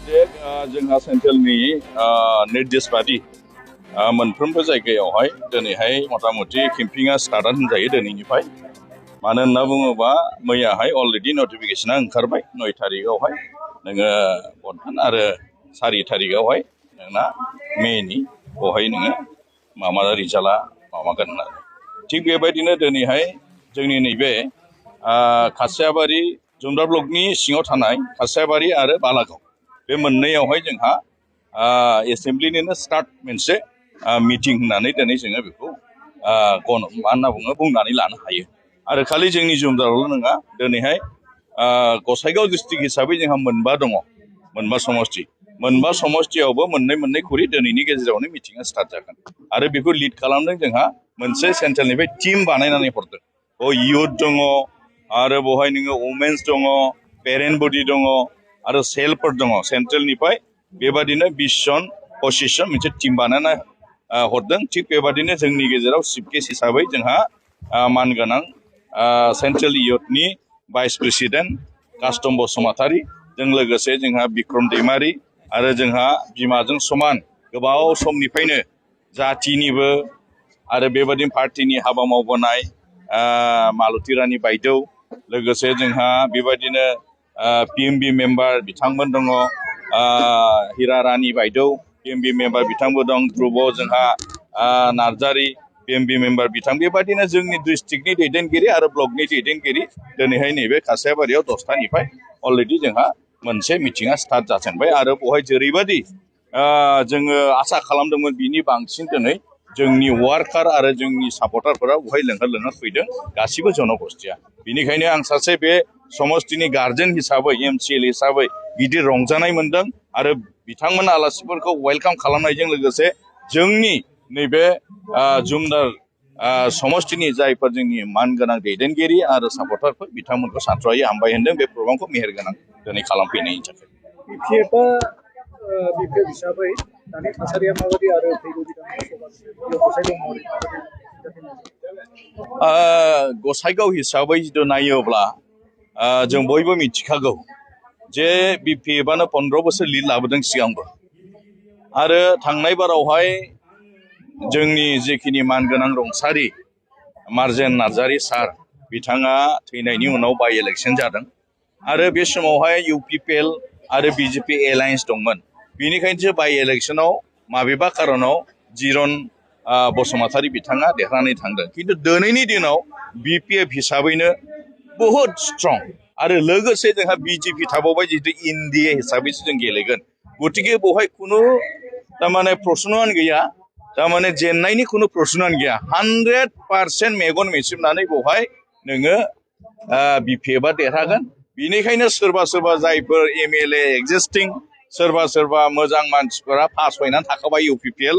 जोंहा सेन्ट्रेलनि निर्देश बादि मोनफ्रोमबो जायगायावहाय दिनैहाय मथा-मथि केम्पिंआ स्टार्टआनो होनजायो दिनैनिफ्राय। मानो होनना बुङोबा मैयाहाय अलरेडि नटिफिकेसना ओंखारबाय 9 तारिखआवहाय नोङो बदखान आरो 4 तारिखआवहाय नोंना मेनि बेवहाय नोङो माबा रिजाल्टआ माबागोन होननानै। थिग बेबायदिनो दिनैहाय जोंनि नैबे खासियाबारि जुमदा ब्लकनि सिङाव थानाय खासियाबारि आरो बालागाव बे मोननैयावहाय जोंहा एसेम्ब्लिनिनो स्टार्ट मोनसे मिटिं होननानै दिनै जोङो बेखौ मा होनना बुङो बुंनानै लानो हायो। आरो खालि जोंनि जुमदाल' नङा दिनैहाय गसाइगाव डिस्ट्रिक्ट हिसाबै जोंहा मोनबा समष्टि। मोनबा समष्टियावबो मोननै खरि दिनैनि गेजेरावनो मिटिंआ स्टार्ट जागोन। आरो बेखौ लिड खालामदों जोंहा मोनसे सेन्ट्रेलनिफ्राय टिम बानायनानै हरदों। इयुथ दङ आरो बेवहाय नोङो वमेन्स दङ, पेरेन्ट बडि दङ आरो सेलफोर दङ सेन्ट्रेलनिफ्राय बेबादिनो 20 जन 25 जन मोनसे टिम बानायना हरदों। थिग बेबादिनो जोंनि गेजेराव चिफ गेस्ट हिसाबै जोंहा मानगोनां सेन्ट्रेल इयुथनि भाइस प्रेसिडेन्ट कास्टम बसुमतारी जों लोगोसे जोंहा बिक्रम दैमारि आरो जोंहा बिमाजों समान गोबाव समनिफ्रायनो जातिनिबो आरो बेबादिनो पार्टिनि हाबा मावबोनाय मालती रानी बायदेव लोगोसे जोंहा बेबायदिनो PMB मेम्बार बिथांमोन दङ हिरा रानी बायदेव PMB मेम्बार बिथांबो दं ध्रुब जोंहा नार्जारी PMB मेम्बार बिथां बेबायदिनो जोंनि डिस्ट्रिक्टनि दैदेनगिरि आरो ब्लकनि दैदेनगिरि दिनैहाय नैबे खासियाबारियाव 10टानिफ्राय अलरेडि जोंहा मोनसे मिटिंआ स्टार्ट जाजेनबाय आरो बेवहाय जेरैबायदि जोङो आसा खालामदोंमोन बिनि बांसिन दिनै जोंनि वार्कार आरो जोंनि सापर्टारफोरा बेवहाय लोंहोर फैदों गासिबो जनगोष्ठिया। बेनिखायनो आं सासे बे समष्टिनि गार्जेन हिसाबै MCL हिसाबै गिदिर रंजानाय मोनदों आरो बिथांमोन आलासिफोरखौ वेलकाम खालामनायजों लोगोसे जोंनि नैबे जुमदार समष्टिनि जायफोर जोंनि मानगोनां दैदेनगिरि आरो सापर्टारफोर बिथांमोनखौ सानथ्र'हायै हामबाय होनदों बे प्रग्रामखौ मेहेरगोनां दिनै खालामफैनायनि थाखाय। बिपिएफ हिसाबै दानि थासारिया माबायदि आरो फैगौ गसाइगाव हिसाबै जिथु नायोब्ला जों बयबो मिथिखागौ जे बिपिएफआनो 15 बोसोर लिड लाबोदों सिगांबो आरो थांनाय बारावहाय जोंनि जिखिनि मानगोनां रुंसारि मार्जेन नार्जारी सार बिथाङा थैनायनि उनाव बाइ इलेक्सन जादों आरो बे समावहाय UPPL आरो BJP एलायन्स दंमोन। बेनिखायनोसो बाइ इलेक्सनाव माबेबा खारनाव जिरन बसुमतारी बिथाङा देरहानानै थांदों। खिन्थु दिनैनि दिनाव बिपिएफ हिसाबैनो बहुद स्ट्रं आरो लोगोसे जोंहा BJP थाबावबाय जितु NDA हिसाबैसो जों गेलेगोन। गतिके बेवहाय खुनु थारमाने प्रश्नआनो गैया थारमाने जेननायनि खुनु प्रश्नआनो गैया 100% मेगन मेसेबनानै बेवहाय नोङो बिपिएफआ देरहागोन। बेनिखायनो सोरबा जायफोर MLA एक्जिस्टिं सोरबा मोजां मानसिफोरा पास फैनानै थाखाबाय UPPL